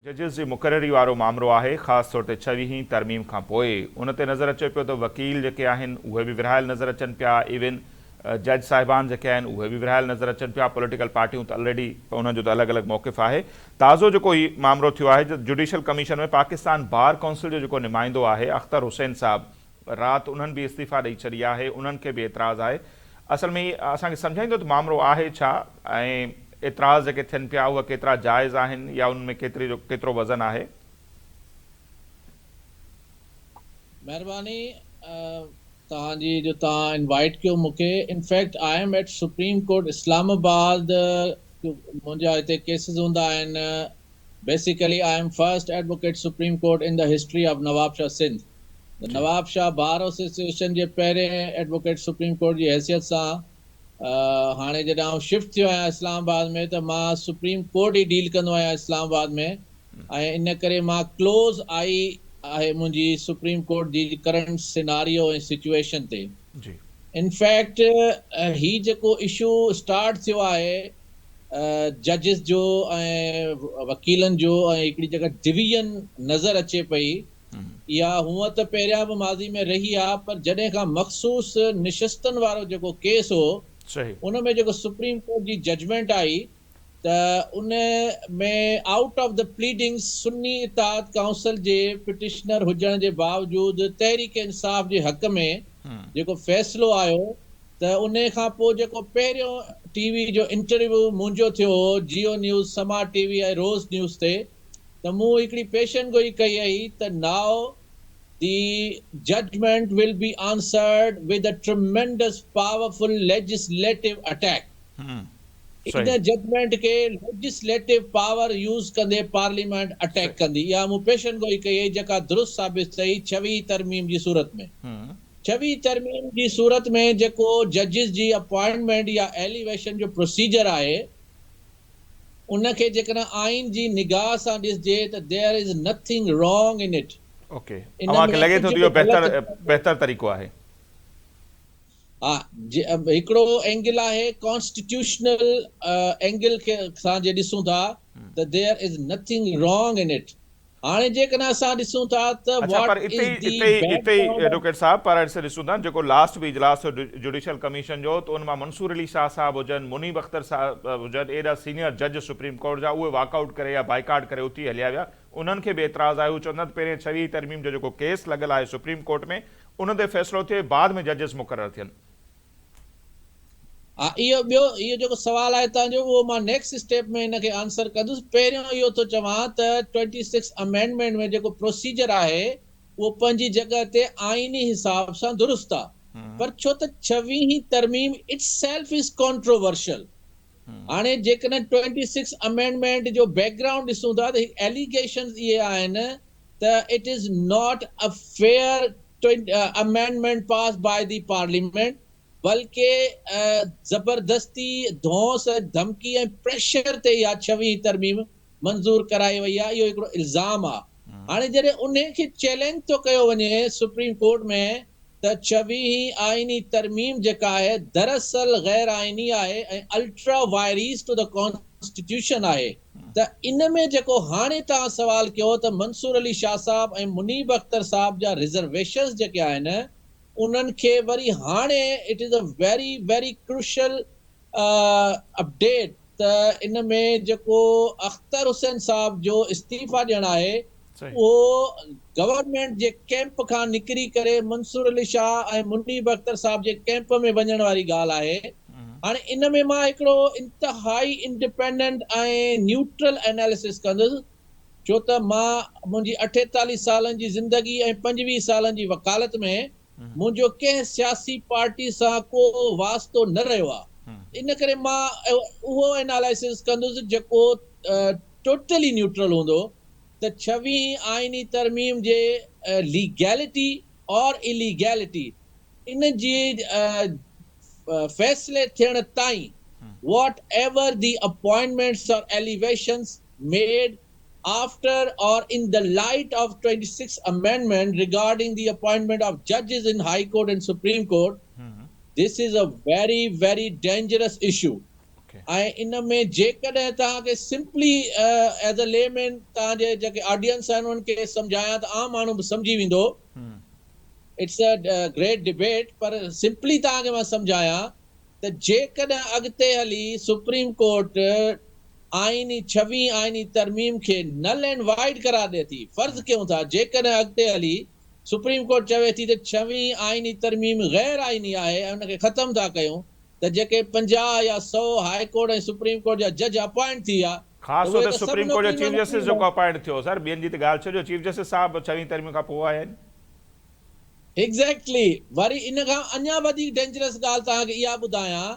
ججز جي مقرري وارو مامرو آهي خاص طور تي ڇويهين ترميم کان پوء ان تي نظر اچي پيو ته وڪيل جيڪي آهن اهي به ورهايل نظر اچن پيا ايون جج صاحبان جيڪي آهن اهي به ورهايل نظر اچن پيا پوليٽيڪل پارٽيون ته الريڊي انهن جو ته الڳ الڳ موقف آهي تازو جيڪو هي مامرو ٿيو آهي judicial commission ۾ Pakistan bar council جو جيڪو نمائندو آهي اختر حسين صاحب رات انهن به استعيفيٰ ڏئي ڇڏي آهي، انهن کي به اعتراض آهي. اصل ۾ هي اسان کي سمجهائيندو ته مامرو آهي ڇا ۽ اعتراض جيڪي ٿين پيا اهي ڪيترا جائز آهن يا انهن ۾ ڪيتري جو ڪيترو وزن آهي. مهرباني توهان جي جو توهان انوائيٽ ڪيو مون کي in fact I am at supreme court Islamabad منهنجا هتي ڪيسز هوندا آهن basically I am first advocate supreme court in the history of Nawabshah Sindh ته نوابشاهه بار ايسوسيئيشن جي پهرين ايڊووڪيٽ سپريم ڪورٽ جي حيثيت سان هاڻي جڏهن آئون شفٽ ٿيو آهيان اسلام آباد ۾ ته مان سپريم ڪورٽ ئي ڊيل ڪندو آهيان اسلام آباد ۾ ۽ ان ڪري مان ڪلوز آئي آهي منهنجي سپريم ڪورٽ جي ڪرنٽ سيناريو ۽ سچوئيشن تي انفيڪٽ هي جيڪو اشو اسٽارٽ ٿيو آهي ججز جو ۽ وڪيلن جو ۽ هڪڙي جيڪا ڊويزن نظر اچي پئي اها هونء ته پهريان به ماضي ۾ رهي آ پر جڏهن کان مخصوص نشستن وارو جيڪو ڪيس هو ان ۾ جيڪو سپريم ڪورٽ جي ججمينٽ آئي ته ان ۾ out of the pleadings Sunni Ittehad council جي پٽيشنر هجڻ جي باوجود تحريڪ انصاف جي حق ۾ جيڪو فيصلو آيو ته انهي کان پوء جيڪو پهريون ٽي وي جو انٽرويو منهنجو ٿيو هو Geo news, Samaa T V ۽ Roz news تي ته مون هڪڙي پيشن گوئي ڪئي هئي ته now the judgement will be answered with a tremendous powerful legislative attack in judgement کي ليجسليٽو پاور يوز ڪندي پارليامينٽ اٽيڪ ڪندي اها مون پيشن گوئي ڪئي هئي جيڪا درست ثابت ٿي ڇويهين ترميم جي صورت ۾. ڇويهين ترميم جي صورت ۾ جيڪو ججز جي اپوائنٽمينٽ يا ايليويشن جو پروسيجر آهي ان کي جيڪڏهن آئين جي نگاهه سان ڏسجي ته there is nothing wrong in it. Okay ان اوهان کي ۾ لڳي ٿو ته ڪجهه اهو به بهتر غلط ناهي. بهتر طريقو آهي. ها هڪڙو اينگل آهي ڪانسٽيٽيوشنل اينگل کي سان جي ڏسون ٿا ته there is nothing wrong in it. هاڻي جيڪڏهن اسان ڏسون ٿا ته اڇا پر واٽ اتي از ئي the اتي ئي بيڪ اتي ئي گرائونڊ آف. ايڊووڪيٽ صاحب پر اسين ڏسون ٿا جيڪو لاسٽ به اجلاس ٿيو جوڊيشل ڪميشن جو ته ان مان منصور علي شاهه صاحب هجن منيب اختر صاحب هجن ايڏا سينيئر جج سپريم ڪورٽ جا اهي واڪ آئوٽ ڪري يا بائيڪاٽ ڪري اٿي هليا ويا انهن کي به اعتراض آهي هو چون ٿا ته پهرين ڇويهين ترميم جو جيڪو ڪيس لڳل آهي سپريم ڪورٽ ۾ ان تي فيصلو ٿئي بعد ۾ ججز مقرر ٿين. ها اهو ٻيو اهو جيڪو سوال آهي توهان جو اهو مان نيڪسٽ اسٽيپ ۾ ان کي آنسر ڪندس پهريون اهو ٿو چوان ته ٽوئنٽي سڪس امينڊمينٽ ۾ جيڪو پروسيجر آهي اهو پنهنجي جڳهه تي آئيني حساب سان درست آهي پر ڇو ته ڇويهين ترميم it self is controversial هاڻي جيڪڏهن ٽوئنٽي سڪس امينڊمينٽ جو بيڪ گرائونڊ ڏسون ٿا ته ايليگيشنز اهي آهن ته it is not a fair amendment pass by the parliament بلڪه زبردستي ڌونس ڌمڪي ۽ پريشر تي اها ڇويهين ترميم منظور ڪرائي وئي آهي اهو هڪڙو الزام آهي هاڻي جڏهن انهي کي چئلينج ٿو ڪيو وڃي سپريم ڪورٽ ۾ ته ڇويهين آئيني ترميم جيڪا آهي دراصل غير آئيني آهي ۽ ultra vires to the constitution آهي ته ان ۾ جيڪو هاڻي توهان سوال ڪيو ته منصور علي شاهه صاحب ۽ منيب اختر صاحب جا رزرويشنز جيڪي آهن انهن کي وري هاڻي it is a very very crucial update ته ان ۾ جيڪو اختر حسين صاحب جو استعيفا ڏيڻ آهي اهو گورنمينٽ جي ڪيمپ کان نڪري ڪري منصور علي شاهه ۽ منيب اختر صاحب جي ڪيمپ ۾ وڃڻ واري ڳالهه آهي. هاڻي ان ۾ مان هڪڙو انتهائي انڊيپينڊنٽ ۽ نيوٽرل ايناليسس ڪندس ڇو ته مان منهنجي اٺيتاليهه سالن جي زندگي ۽ پنجويهه سالن جي وڪالت ۾ منهنجو ڪنهن سياسي پارٽي سان ڪو واسطو نه رهيو آهي ان ڪري مان اهو اينالائسز ڪندس جيڪو ٽوٽلي نيوٽرل هوندو ته ڇويهين آئيني ترميم جي ليگيلٽي اور اليگيلٽي ان جي فيصلي ٿيڻ تائين whatever the appointments or elevations made after or in the light of 26th amendment regarding the appointment of judges in High Court and Supreme Court, this is a very very dangerous issue. ۽ ان ۾ جيڪڏهن توهان کي simply as a لي مين توهان جي جيڪي audience آهن انهن کي سمجهايان ته عام ماڻهو به سمجهي ويندو. It's a great debate per simply توهان کي مان سمجهايان ته جيڪڏهن اڳتي هلي سپريم ڪورٽ آئيني ڇويهين آئيني ترميم کي نل اينڊ وائڊ قرار ڏئي ٿي، فرض ڪيون ٿا جيڪڏهن اڳتي هلي سپريم ڪورٽ چوي ٿي ته ڇويهين آئيني ترميم غير آئيني آهي ۽ ان کي ختم ٿا ڪيون ته جيڪي 50 يا 100 هاء ڪورٽ ۽ سپريم ڪورٽ جا جج اپائنٽ ٿي ويا ته خاص طور اهي تي ته سڀ سپريم ڪورٽ جو نوڪري چيف مان نڪري جسٽس ويندا. جيڪو اپائنٽ ٿيو سر ٻين جي ته ڳالهه ڇڏيو چيف جسٽس صاحب به ڇويهين ترميم کان پوء آيا آهن. ايگزيڪٽلي وري ان کان اڃا وڌيڪ ڊينجرس ڳالهه توهان کي اها ٻڌايان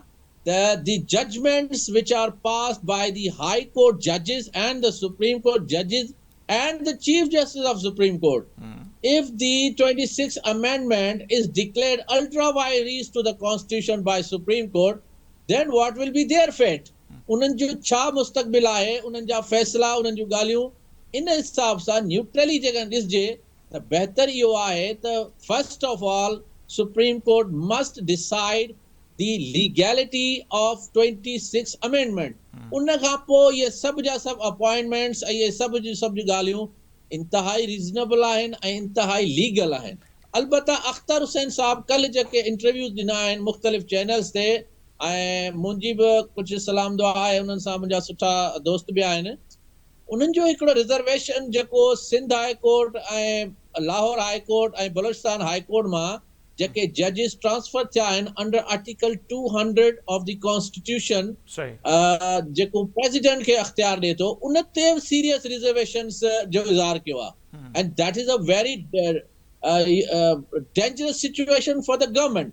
ته the judgements which are passed by the high court ججز and the supreme court ججز and the chief justice of supreme court if the 26 amendment is declared ultra vires to the constitution by supreme court then what will be their fate انهن جو ڇا مستقبل آهي انهن جا فيصلا انهن جون ڳالهيون ان حساب سان نيوٽرلي جيڪڏهن ڏسجي ته بهتر اهو آهي ته first of all supreme court must decide the legality of 26 amendment ان کان پوء اهي سڀ جا سڀ اپائنٽمينٽس ۽ اهي سڀ جون سڀ جون ڳالهيون انتهائي ريزنيبل آهن ۽ انتهائي ليگل آهن. البته اختر حسين صاحب ڪلهه جيڪي انٽرويوز ڏنا آهن مختلف چينلز تي ۽ منهنجي به ڪجهه سلام دعا آهي انهن سان منهنجا سٺا دوست به آهن انهن جو هڪڙو رزرويشن جيڪو Sindh high court ۽ Lahore high court ۽ Balochistan high court مان جيڪي ججز ٽرانسفر ٿيا آهن under article 200 of the constitution جيڪو پريزيڊنٽ کي اختيار ڏئي ٿو ان تي به سيريس رزرويشنز جو اظهار ڪيو آهي and that is a very dangerous situation for the government.